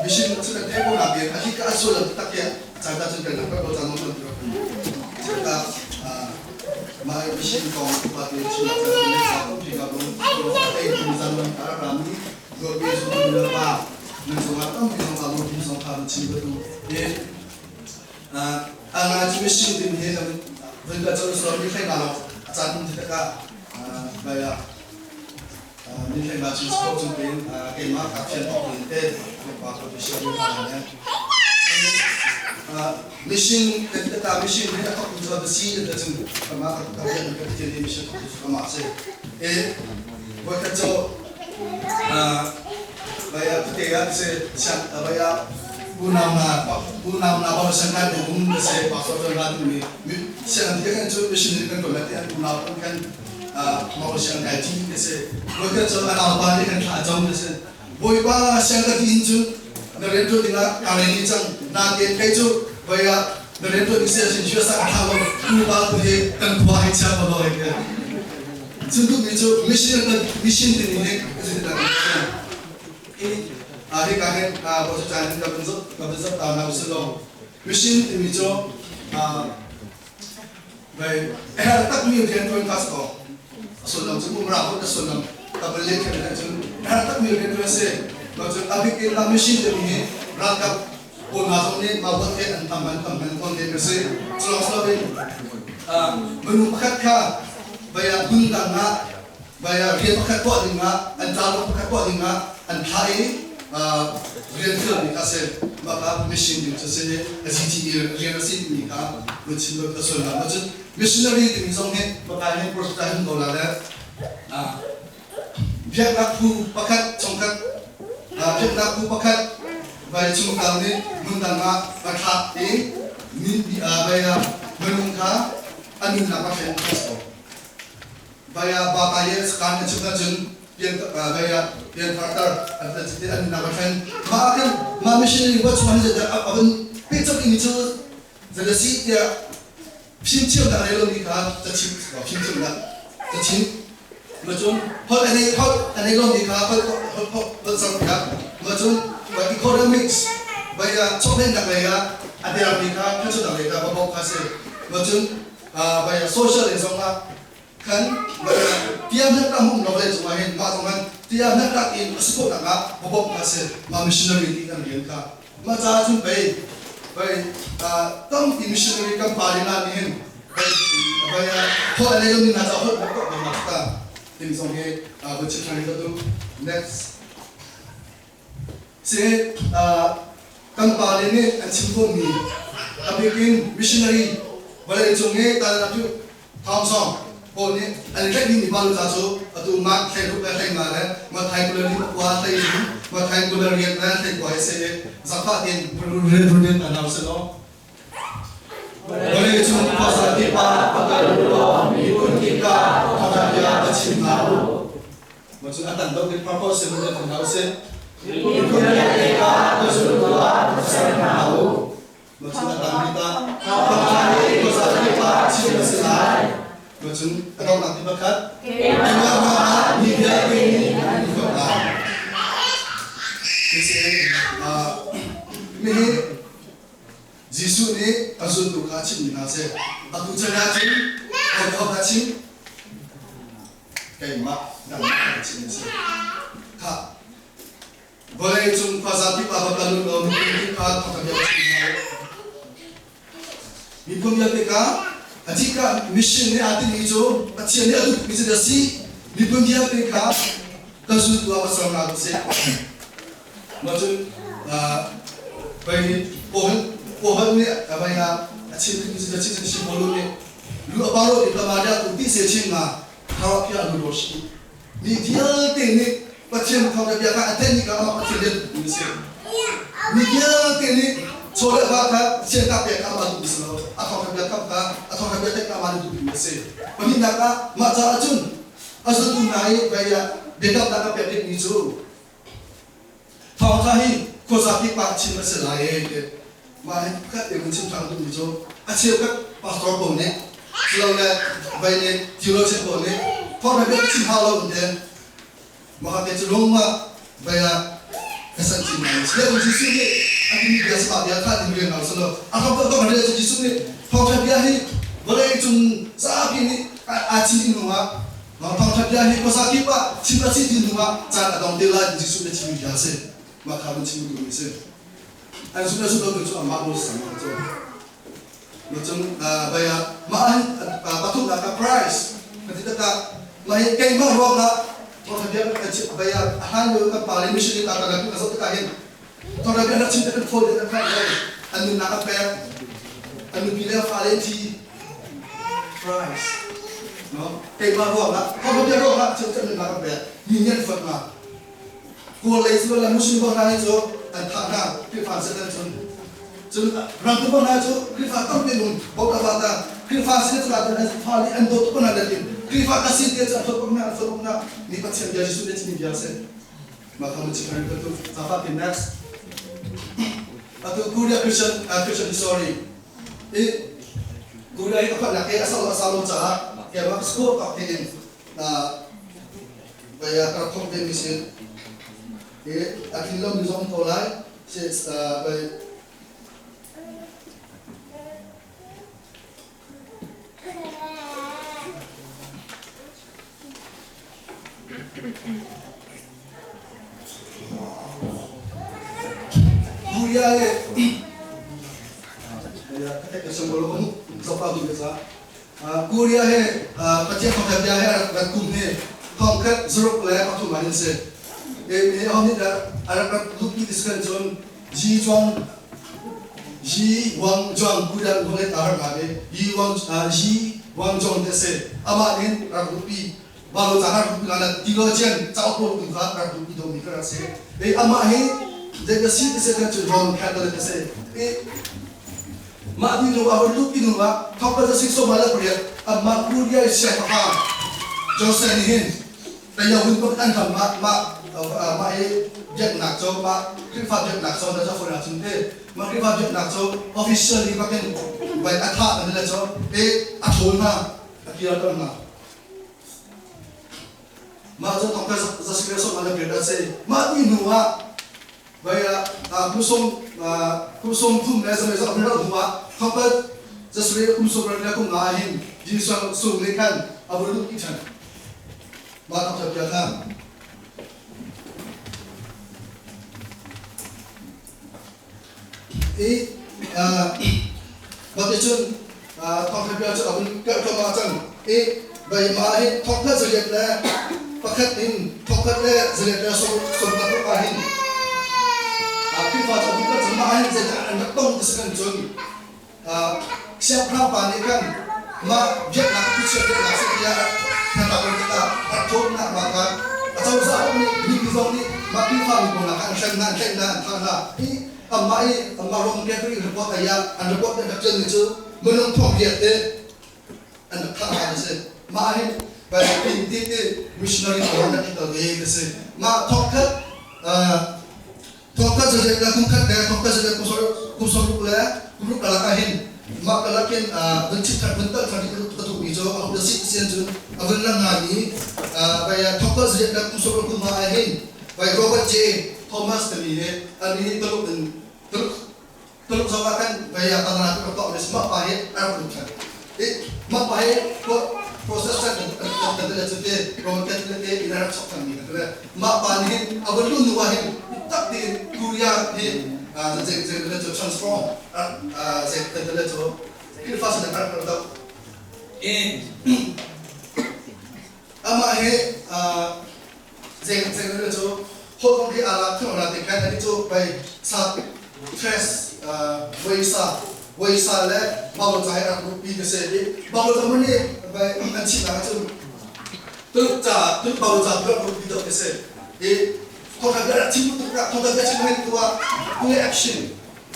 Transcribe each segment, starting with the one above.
Mission cu kan theih ko na bian a hi ka a sullam tak hi caan ta cun kan rak ko caan mon tu ka ma mission kong pa te chim ka ne sa ko pi ka bong te tu zan man ka ra mi go bi su tu la pa nan so ma tam pi song ka lo pi song kha chim ka tu e a nga chi mission tin he lam vun ka chol so mi thlai nga lo caan tum ti ka baya mi thlai nga chi so chung tin keimah ka phian awk in te pa ko ti sia mi ha ne mission kan ta mission he a thok tu chu si ta chung kama ka ka bian ka ti ni mission thok tu kama se e voi khat cho baya te ya se chan baya unau na unau na ba san kan um se pa so na tu ni mi siang ti kan chu mission kan ko la ti an unau kan mo siang kai ti te se voi khat cho anau pa ni kan thla chong te se Bawipa siang ka ti in cun na rianṭuan dingah kaa reng dih cang. Nain kei cu voi ah na rianṭuan ding si ahcun US ah ka thlah lo, nupa tu hi kan khua hei chia ko law hei ti. Cun duhmi cu mission mission timi hi ka zin tak i hika hin Bawipa caan hin ka vun zoh ka vun zoh ta hna usih law mission timi cu vai a herh takmi rianṭuan kha si ko. A sullam cu umra hut a sullam ka van leh kher cun a herh takmi rianṭuan a si. Cun a bik in mah machine timi hi ralkap pawl hna zong nih mah bot he an tam an tam an ton ding a si. Cu lawng si loin minung pakhat kha vai ah hmun dang ah vai ah rian pakhat tuah ding ah an ṭa pakhat tuah ding ah an thlah i rian fialmi kha a si. Mah kha machine ding cu a si i a GTE rian a si timi kha vun chim ka sual hna. Cun missionary timi zong hi makai hin Portugal hin ko la le biaknak phu pakhat chungkhat biaknak phu pakhat vai chungtang nih hmundang ah va thlak i vai minung kha a nunnak a thlen kha si ko. Vai ah ba ta ye kan na chung ahcun pian vai ah pian tharter an ta ti an nunnak a thlen. Mah ah khan mah missionary wa chung ah a van pehchap ding cu zeidah si tiah fimthiamnak a rel lomi kha ca chim fimthiamnak ca chim macun holh a nei holh a nei lomi kha holh holh holh serpiak macun economics vai ah chawhlennak lei ah a dermi kha khachunak lei kha va bawmh kha si macun vai ah social lei zong ah khan tiam hnak tam hum lo le cungah hin mah zong han tiam hnak tak in a si khawh nak ah va bawmh kha si mah missionary ti kan rian kha mah caah cun pei pei tampi missionary kan pa le na nih hin pei pei holh a nei lomi hna caah holh bawk tuah nak ta ting zong hi va chim ṭhan rih tu next si kan pa le nih an chim tawnmi a bikin missionary vawlei cung i tan cu Thawng Sawng Paul nih an i tlaihmi mipa lu ca cu atu Mark 16 le 15 le Matthai 24 hlei Matthai 28 le 29 hi si i zakfah tiin rian an hau si lo. Vawlei cung khuasa kip ah a kal u law miphun kip ah thawngṭha bia va chim hna u. Mah cun a tan deuh nih purpose in rian an hau si. Miphun vialte kha ka zultu ah ser hna u. Macun a tang bik ah khuaza kip ah chim a si lai. Macun a donghnak ti pakhat keimah ruangah mi vialte nih an i huat lai. Mi hi Jesuh nih a zultu kha a chimmi hna a si. Atu chan ahcun hawi kha chim keimah nangmah kha chim a si. Khah Vawlei cung khuaza kip ah va kal u law miphun kip kha thawngṭha bia va chim hna u. Miphun vialte kha a cikah mission nih aa tinhmi cu Pathian nih a duhmi cu a si. Miphun vialte kha ka zultu ah va ser hna u sih. Mah cun pei Paul Paul nih a vai ah a chim mi cu chim chim Paul nih lu a paro ti tama dia tu ti se chim nga thara phia lu ro shi Mi vialte nih Pathian thawngṭha bia kha a theih ni kha amah Pathian rian duhmi a si. Mi vialte nih chaw le va kha Pathian kah pek kha amah duhmi si lo. A thawngṭha bia khamh kha a thawngṭha bia theih kha amah nih duhmi a si. Pahnihnak ah mah caah cun a zultu hna i vei ah biakamnak a pek rihmi cu thawngṭha hi khuaza kip ah chim a si lai e ti. Mah hi pakhat te vun chim ṭhan duhmi cu a cheukhat pastor pawl nih silole vei nih theologian pawl nih thawngṭha bia chim hau lo in ti. Mah te cu lung ah vei ah Ka san chin ngai. Sihmanhsehlaw Jesuh nih a timi bia sifah bia kha in rian hau selaw a hram tuk bang rian cu Jesuh nih thawngṭha bia hi vawlei cung zapi nih aa chim ding hnu ah thawngṭha bia hi khuasa kip ah chim a si ti hnu ah caan a dong te lai ti Jesuh nih a chimmi bia a si. Mah kha vun chim duhmi a si. An zumh le zumh lo tu cu amah nawl sang a cu. Macun bai ah mah hin pathumnak ah price ka ti takah mah hi keimah ruangah thawngṭha bia kan chim bai ah a hlan lio kan pa le mission in kan kan zoh tikah hin thawngṭha bia rak chim te kan fawi kan khan an nunnak an pek an nupi le fale thi price no keimah ruangah thawngṭha bia ruangah chim kan nunnak an pek mi nih an fuat ma Kawl lei cu la Muslim hna hi cu an thah hna Khrihfa satan cun cun rangtu hna cu Khrihfa tampi nun bawk va ta Khrihfa sin cu an fa nih an dawt tuk hna lakin Khrihfa ka sin te cu an thawt hna an thawt hna ni Pathian bia Jesuh nih chimmi bia a si mah kha mun chim kan tu zafa tin next atu Korea Christian Christian history i Korea hi ka phatnak ke asalo asalo caah keimah school tak tein Baya ka rak thawk ve mi si. I a tlin lomi zong ko lai. Si bai Buria le ya ka tek ka lo zopa du sa Korea he Pathian thawngtha bia he a rak kum hi thongkhat zaruk le pathum ah hin si. Mi ho nih dah a rak rak luhpi ti si cun Yi Chuang Yi Wang Zhuang Korea in holh a rak rak i Yi Wang Yi Wang Zhong ti a si. Amah nih rak luhpi Balo ca rak luhpi la theologian cauk pawl tu kha rak luhpi dawmi kha rak si. I amah hi zei ka si ti si kan cun Roman Catholic a si. I Mah ti hnu ah hun luhpi hnu ah thawngpal cu 28 amah Korea i siangpahrang Joseph nih hin Taiyahun pakhat an ram ah mah mah hi biaknak cu mah Khrihfa biaknak cu na cafun ah cun te mah Khrihfa biaknak cu officially bakin vai a thah an le cu e a thawl hna a kirter hna mah cu thawngpal za sikre som ala pek a si mah ti hnu ah Vai ah kum sawm kum sawm thum le zamei zong a hnu ah thawngpal zasre kum sawm le kum nga hin Jesuh sung nih khan a vun lut ṭhan. Mah thawngṭha bia kha i mah ticun thawngṭha bia cu a vun karh thluahmah cang i vai mah hi thawngkhat zariat le pakhat in thawngkhat le zariat le sawm sawm ah hin Khrihfa cu a vun karh cang mah hin zeidah an rak tong ti si kan cun siangpahrang pa nih khan mah biaknak khuachia biaknak si tiah hnatlak in tikah a ṭhawnnak mah kha a cozah zong nih mipi zong nih mah Khrihfa mi pawl kha an hrem hna an tlaih hna an thah hna i amah i amah Roman Catholic report ai ah an report nih rak ṭialmi cu minung thawngriat te an rak thah hna a si mah hin pin ti ti missionary pawl an rak i tel ve ti si mah thawngkhat thawngkhat zariat le kum khat le thawngkhat zariat kum sawmruk le kum ruk kalak ah hin mah kalak hin vun chim thar vun tal thar ka duhmi cu a hung si sian cun a vun lang ngai mi vai thawngkhat zariat le kum sawmruk kum ah hin vai Robert J Thomas timi hi an hi Tuluk in Tuluk Tuluk zong ah khan vai ah tangana tu rak tuah mi mah pa hi a rak lut than i mah pa hi process kan kan kan kan cu te Roman Catholic te in a rak chok than mi kan le mah pa nih hin a vun luh hnu ah hin tak tiin Korea hi zei zei le cu transform zei kan le cu Khrihfa sin a rak rak dok i amah hi zei zei le cu holh kong hi aa lak theng la te khan ani cu pei sa tres voisa voisa le bawlo ca he rak pi ka se i bawlo ca mun nih bai an chim nak cun tuluk ca tuluk bawlo ca rak pi dok ka se i thongka bia rak chim tuk rak thongka bia chim hen tu ah tu action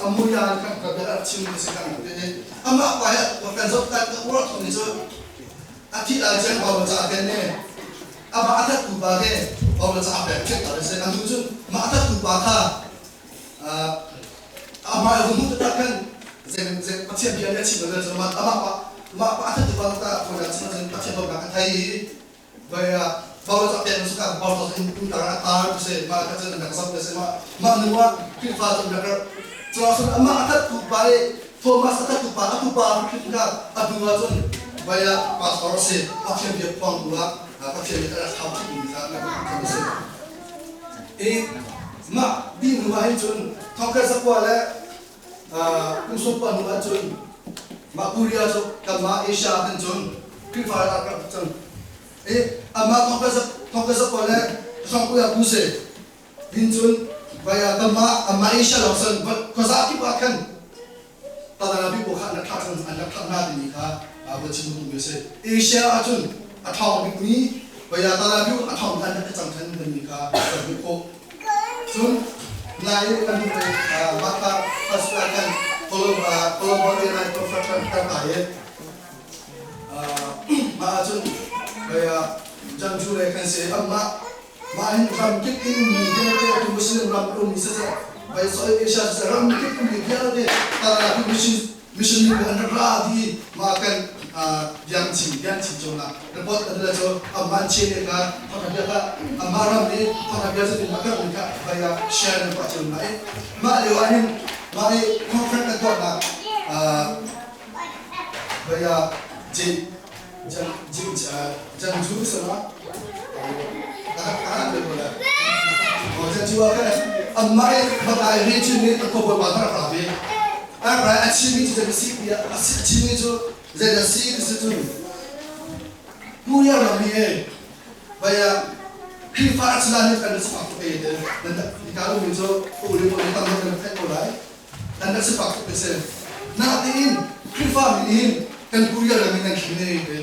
amuyan kan ka bia rak chim ka se kan te amah pa he kan zot kan ka uar thong ni cu a thi lai cang bawlo ca ten ne amah a thattu pa he bawlo ca a pek ṭhek ta se anu cun mah a thattu pa kha amah a hmu tak khan zeng zeng Pathian bia nih a chim lo cun amah pa mah pa a thattu pa ta ko cun Pathian dawtnak a thei i vai ah. Bible ca pek na suka Bible in in tar a tar tu se ma ka cun an rak zam se ma ma nu ah Khrihfa cu an rak cun cun amah a that tu pa le Thomas a that tu pa a tu pa hrim kha a hnu ah cun vaya pastor a si Pathian bia phuang tu ah Pathian nih a rak thau chih mi kha na si i mah dih hnu ah hin cun thongkhat zakua le kum sawm hnu ah cun mah Korea cu kanmah Asia ah khan cun Khrihfa rak rak cang i amah thongkhat zakua le hrangpui ah pu si hin cun vaya kanmah amah Asia lawng san khuaza kip ah khan tadana pi pawl kha an rak thlah an rak thlah hna timi kha va chim duhmi a si. Asia ah cun a ṭhawng bikmi vaya tadana pi a ṭhawng an rak cang than timi kha kan hmuh khawh. Cun nai kan hmuh mah kha first ah khan Colombo Airline Conference kan kai i mah ahcun vaya Jangju le kan si amah Mah hin ramkip in ummi vialte tu Muslim ram a ummi siseh, vai South Asia siseh ramkip ummi vialte tara mission mission mi an rak ra ti mah kan biang chim biang chim cawng ah report kan la cu amah an che ne ka thawngtha bia kha amah ram nih thawngtha bia cu mah kan ram kha vai ah share nan tuah cio hna i mah lio ah hin mah i conference kan tuahnak vai ah jin Janju sana Janju ah khan anmah i batai region nih khuabawi pa kha rak ra ve. A rak ra i a chimmi cu zei si tiah a chimmi cu zeidah si ti si cun Korea ram hi e vaya Khrihfa a cila nih kan sifak tuk e te nika ummi cu u le pawl tam kan theih ko lai. An rak sifak tuk ti si. Natein Khrihfa min hin kan Korea ram in kan thlen ei te.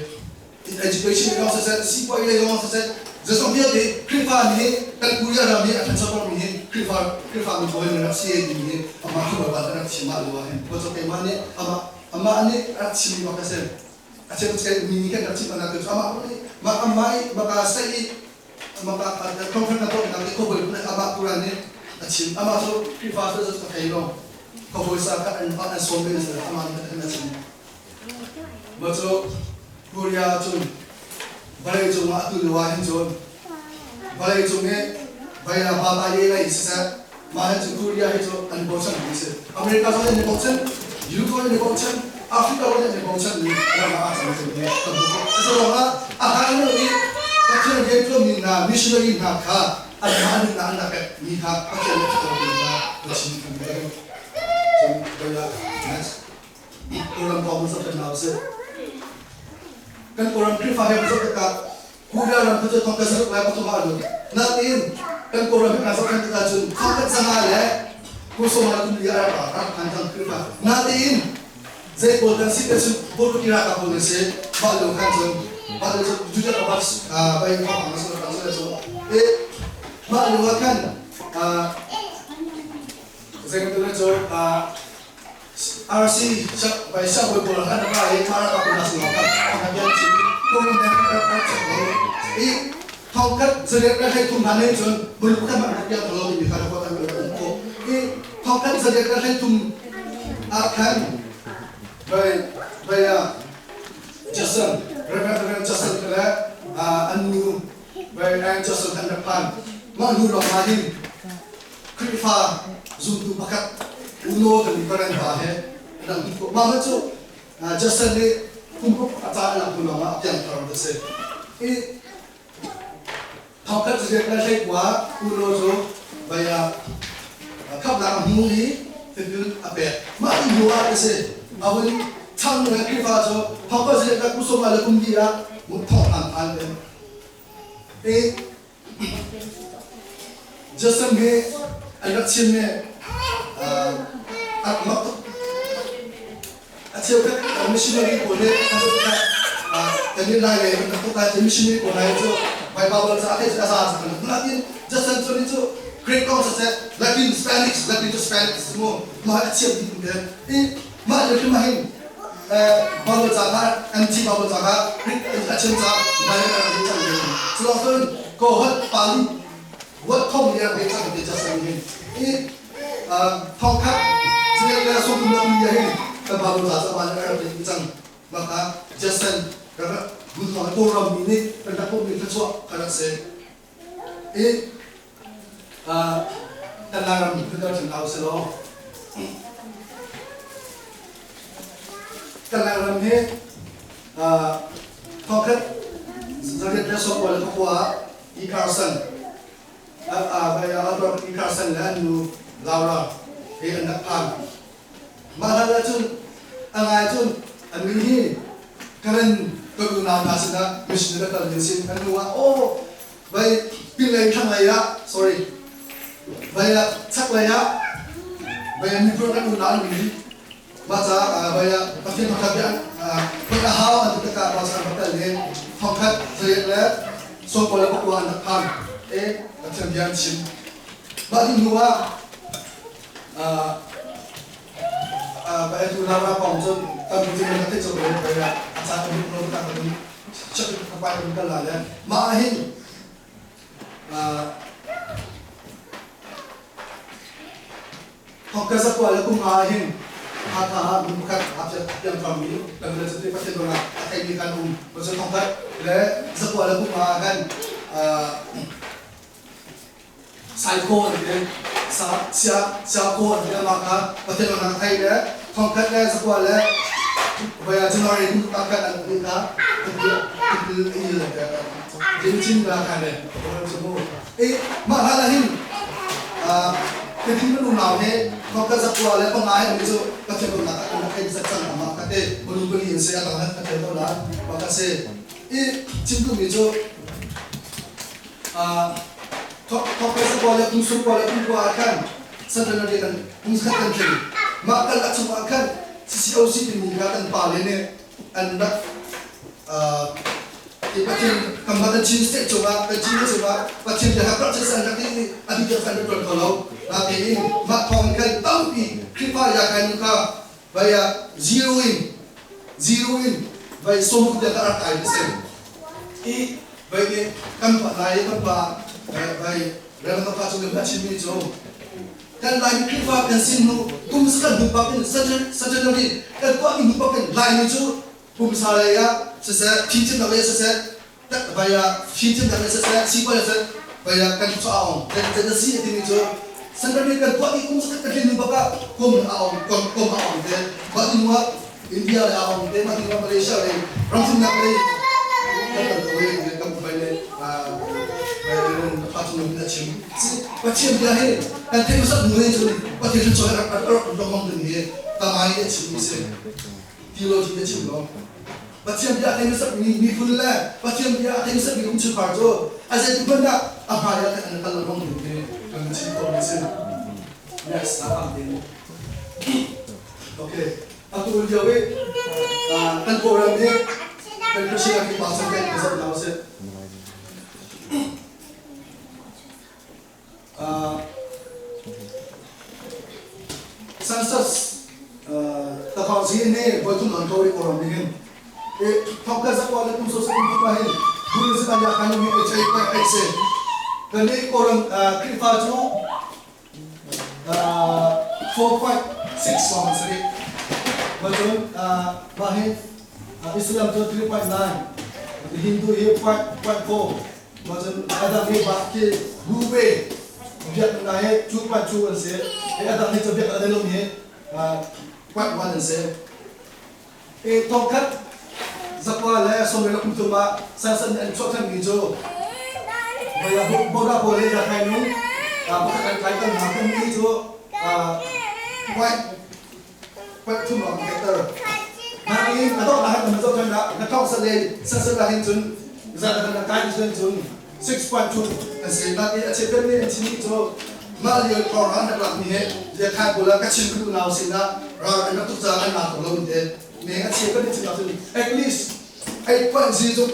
Education lawng siseh, sipuai lei lawng siseh, zeizong vialte Khrihfa nih kan Korea ram hi a ṭhancho mi hi Khrihfa Khrihfa mi bawi rak si timi hi amah Khrihfa kan rak chim ah lu ah hin Bawi keimah nih amah amah nih rak chim mi bak a si. A chim mi nih kan rak chim anak cu amah nih mah amah i maka sai i amah conference na tuah nak i khuabawi nih amah Quran nih a chim amah cu Khrihfa cu ka thei lo khuabawi sa kha an an sawm ve amah nih a chim mah cu Korea cun vawlei cung ah atu lio ah hin cun vawlei cung i vawlei baba ye lei siseh mah hi cu Korea hi cu an bochan mi si America zong an i bochan Europe zong an i bochan Africa zong an i bochan mi ram ah aa cang cu hi kan hmuh khawh a ruangah a hlan lio i Pathian riantuan mi hna missionary hna kha anmah an nunnak an rak pek mi kha Pathian nih a ṭhat kha ka chim kan bel cun bel next Kawlram kong zoh hna usih. Kan Kawlram Khrihfa he zoh tikah Korea ram cu thong ka zaruk lai pathum ah lut. Nain kan Kawlram he kan zoh than tikah cun thong khat zanga le kum sawm kum li ah rak rak phan cang Khrihfa. Nain zei pawl kan si te cun Bawlpui ralkap pawl kan si. Mah lio khan cun mah lio cun Judah ka bas bai thong ang sa rak sa cu e mah lio ah khan zei kan tu cu RC bai siangbawi pawl khan ra i mah ralkap hna sinah khan thawngtha bia an chim kawlram he rak rak chim lo i thongkhat zariat le 13 hna nih cun buluk khan rak piak lo timi kha report an um khawh i thongkhat zariat le 13 ah khan bai bai Jason Reverend Reverend Jason le an nu bai Ryan Jason an rak phan mah nu lawng ah hin Khrihfa zumtu pakhat Uno timi Karen pa he an rak khawh. Mah cu Jason nih kum ruk a ca a lak hnu lawngah a piangthar a si. I thongkhat zariat le 19 Uno cu vei ah khamhnak a hmu i tipil a pek. Mah ti hnu ah a si. A hun chang le Khrihfa cu thongkhat zariat le kum sawm le kum li ah thong an phan ve. I Jason hi an rak chim i a mak tuk. A cheukhat missionary pawl nih an zoh tikah kan i lai lei kan rak tuk lai cu missionary pawl hna cu Bible ca a za cang kan natin Jason cu nih cu Greek kong siseh Latin Spanish Latin cu Spanish mu mah a thiam dih te i mah le hrim ah hin Bible ca kha MG Bible ca kha Greek a chim ca Bible a rak cang ve cu cun ko hot pali wat thong ni rak cang te Jason hin i thongkhat zek le sawmthum le ya hin kan Bible ca ca ma rak cang maka Jason rak Bunthawng Kawlram mi nih kan rak hmuhmi thluachuah kha rak si. I kan Lairam kan kal ṭhan hna usih law kan Lairam hi thawngkhat 1899 ah E. Carson Albert E. Carson le an nu Laura he an rak phan. Mah hlan ahcun a ngai cun an min hi Karen kan unau hna sinah missionary kal ding sin an nu ah aw vai pinlei thlanglei ah sorry vai ah chaklei ah vai an miphun kan unau an min mah caah vai ah Pathian thawngtha bia phun a hau an ti takah mah caan rak kal i thongkhat zariat le 99 an rak phan e Pathian bia an chim mah dih hnu ah Atu Laura kong cun kan butin na theih cawk lo pei ah a ca kan duh lo tak kan check ka pai kan kal la le mah ah hin thok ka zakua le kum ah hin Hakha ah min pakhat a piang mi kan le cu Pathian dong ah a thei mi kan um cu thongkhat le zakua le kum ah kan Saikhaw an ti. Sa sia siakhaw an ti amah kha Pathian nak a thei le thongkhat le zakua le voi ah January kum takhat an ti kha tipil a il tin chin la kha le e mah hlan ah hin Pathian kan unau he thongkhat zakua le panga he an cu Pathian nak an rak thei zat cang amah kha te manu pali an si a tang han thei ko la mah kha si i chim duhmi cu Thawkpesa le kum sung le kum kua ah khan centenary kan kum khat kan tling. Mah kal a chung ah khan CCOC timi kha kan pa le nih an rak i Pathian kanmah kan Chin state cungah kan Chin cungah Pathian bia kha practice an rak i a details an rak tuan kho lo. Natein mah thawng khan tampi Khrihfa ya khan kha vai ah zero in zero in vai sawm tiang ka rak kai ti si. I vai nih kan pa lai kan pa vai Reverend pa cung in a chimmi cu kan Laimi Khrihfa kan sin hnu kum kan hnu bak in centenary kan tuahmi hnu bak in Laimi cu pumsa lei ah siseh fimthiamnak lei ah siseh vai ah fimthiamnak lei siseh sipuai siseh vai ah kan cu a ong kan kan si a timi cu centenary kan tuahmi kum kan tlin hnu bak ah kum a ong kum a ong te mah ti hnu ah India le a ong te mah ti hnu ah Malaysia lei ramthumnak lei kan kal ko i kan vai le fa chung in a chim Pathian bia hi kan theih hmasat hnu he cun Pathian cu chawi rak rak lengmang ding hi tamai a chim mi si theology a chim lo Pathian bia a thei hmasat mi miphun le Pathian bia a thei hmasat mi umchungkhar cu a zeitik hmanh ah a hmai ah an kal lengmang ding hi kan chim ko mi si next na pang ding okay atu lio i kan Kawlram hi kan Christian ki pa sang kan zoh hna usih Census takhawng nih voithum an ko i Kawlram nih hin thong khat zakua le kum so kum pa hin Buddhism an yak kan mi HA.8 si kan nih Kawlram Khrihfa cu 4.6 lawng an si rih. Macun mah hi Islam cu 3.9, Hindu hi 0.4, macun a dang hi bak khi Gube biaknak hi 2.2 an si. Hi a dang hi cu biaknak a lomi hi 0.1 an si. E thongkhat zakua le sawmri le kum thum ah Samson nih an chuah thanmi cu Boda pawl he Zakhai nung pakhat an kai kan hna kan mi cu white white thum lawng hektar nain a dawh na kan zoh than na thong sa le Samson la hin cun zat kan kai cun cun 6.2 an si nain a chim mi an chim mi cu mah lio thawng an rak lak mi he Zakhai pawl ka chim ka duh nau sinah ral an rak tuk caah an la ko lo te me a chim kan chim cun at least 8.0 cu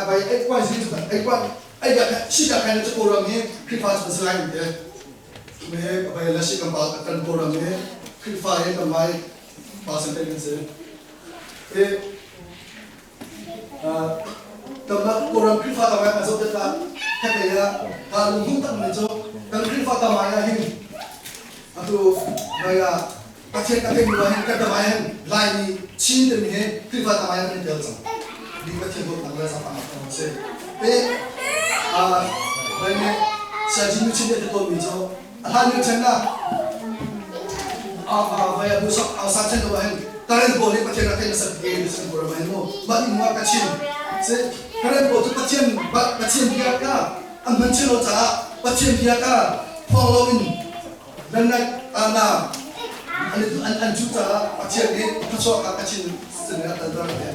by 8.0 cu 8. Ai da si da khan cu Kawlram hi Khrihfa cu si lai te me bai la si kan ba kan Kawlram hi Khrihfa he kan mai percentage kan si e tamnak Kawlram Khrihfa tamai kan zoh tikah khatlei ah ka lung tak mi cu kan Khrihfa tamai ah hin atu mai ah Pathian ka theih hnu ah hin kan tamai hin Laimi Chin timi hi Khrihfa tamai ah kan i tel cang. Mi Pathian dawtnak le zaangfahnak thawng a si. Te vai nih Siaci nu chin nih a ti tawnmi cu a hlan lio ṭhen ah vai a bu sok au sa ṭhen lo ahhin Karen pawl nih Pathian rak theih hmasat bik e ti an ram mu mah ni hnu ah ka chim. Si Karen pawl cu Pathian Pathian bia kha an hman chin lo caah Pathian bia kha phuang loin Nannak ana an cu caah Pathian nih thluachuah kha Kachin sin ah tal ter te.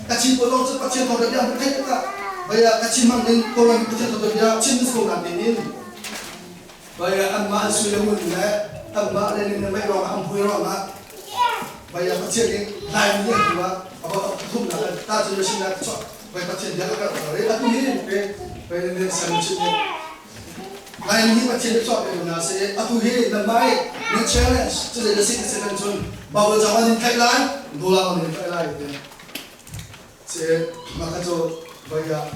Kachin pawl lawng cu Pathian thawngtha bia an theih tikah baya Kachin hmang in Kawlram Pathian thawngtha bia chim ko na tiin baya anmah an sui le ngun le anmah le ning le mei ruangah an phui ruangah baya Pathian nih Laimi an tu ah aba thumnak ta generation na chuah bai Pathian bia ka rak atu hi pe bai ne san chim Laimi hi Pathian nih chuah pek hna seh. Atu hi nanmah i nan challenge cu zei na si ti si nan cun Bible caang an in tlaih lai, dollar an in tlaih lai ti. Si mah kha cu voi ah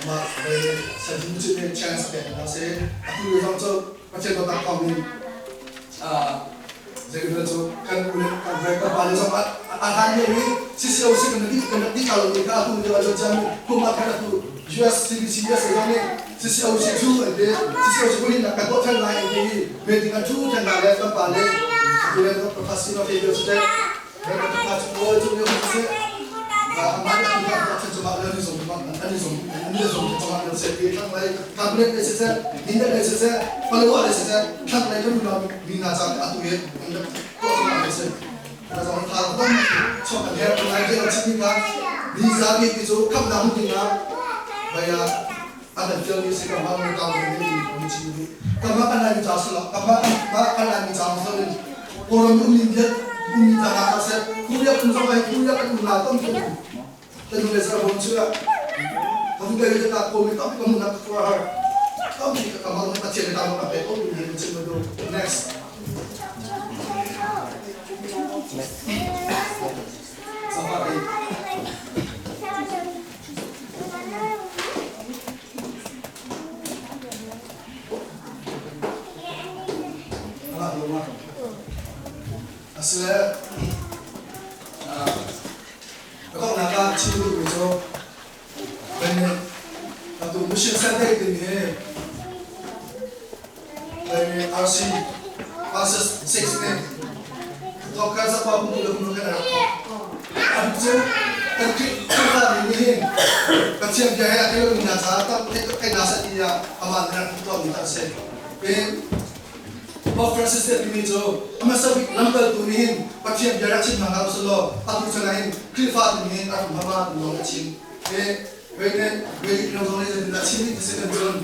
mah voi sanhim cu nih chance a pek hna seh. Atu lio zong cu Pathian dawtnak thawng in zeitin cu kan u le kan voi kan pa le zong a hlan lio i CCOC kan rak kan rak ti lo mi kha atu lio a luan ciami kum ah khan atu US CBC USA zong nih CCOC cu an ti CCOC bu hin kan tuah than lai an ti i meeting an thu than hna le kan pa le atu le pastor te lio siseh kan pa cu cu lio siseh amah nih atu kan tuah than cu mah le ni zong an ni zong an ni zong cangah an se ti thlang lei cabinet le siseh dinnet le siseh palawa le siseh thlang lei kan unau mi hna cang atu hi an rak tuah cangah an si na zong tha tam chuak an her lai ke an chim kha mi zapi ti cu khamnak hun ding ah baya an an fial mi si ka ma mi tang mi ni mi chim du ka ma kan lai mi cha sala ka ma ma kan lai mi cha so in korom um ning biat um mi ta na se kuria kun zo ai kuria kan un la tam tu kan nu le sa bom chu ka mu kai ka ko mi tam ka mu na ka har tam mi ka ma ka chen ta ka pe ko mi chim du next. Asile donghnak ah chim duhmi cu kan nih atu mission Sunday timi hi kan nih RC Pastor 6 nih thawk kan zakwa kum le kum kan rak thawk. An cu kan Khrihfa mi nih hin Pathian bia he a thei lomi hna caah tam thei hna seh tiah amah nih rak tuahmi kha a si. Pope Francis nih a timi cu a hmasa bik lamkaltu nih hin Pathian bia rak chim hna hlah usih law atu chan ah hin Khrihfa timi hin a rum hama ti lawng a chim. Hi wei nih wei dik lo zong nih zeitindah chim ti si kan cun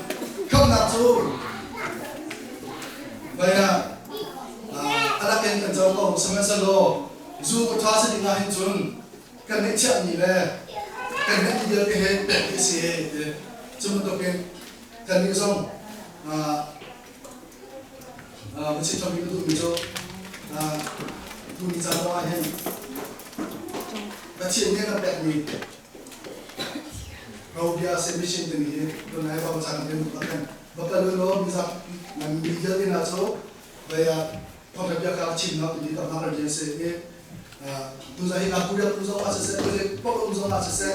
khamhnak cu vai ah a rak in kan co ko sihmanhsehlaw zu ka ṭha si ding ah hin cun kan ngeihchiahmi le kan ngeihmi vialte he pek khi si ti cu bantukin kannih zong Va chim cangmi ka duhmi cu tuni caan zong ah hin Pathian nih a kan pekmi robia se mission timi hi tunai va caan kan duh kan va kal law mizap mi vialte hna cu vai ah thawngtha bia kha chim na timi tam hna kan si i tuzan hi ka kuriak tu zong ah siseh tuzan pok zong ah siseh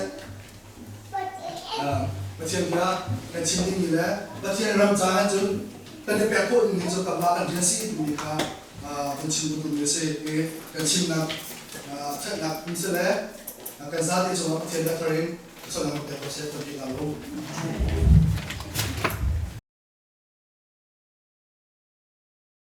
Pathian bia kan chim dingmi le Pathian ram caah cun kan i pek khawh dingmi cu kanmah kan rian si timi kha kan chim duhmi a si i kan chimnak thatnak in si le kan zate cungah Pathian bia thar in sonam pek ko seh kan ti hna lo.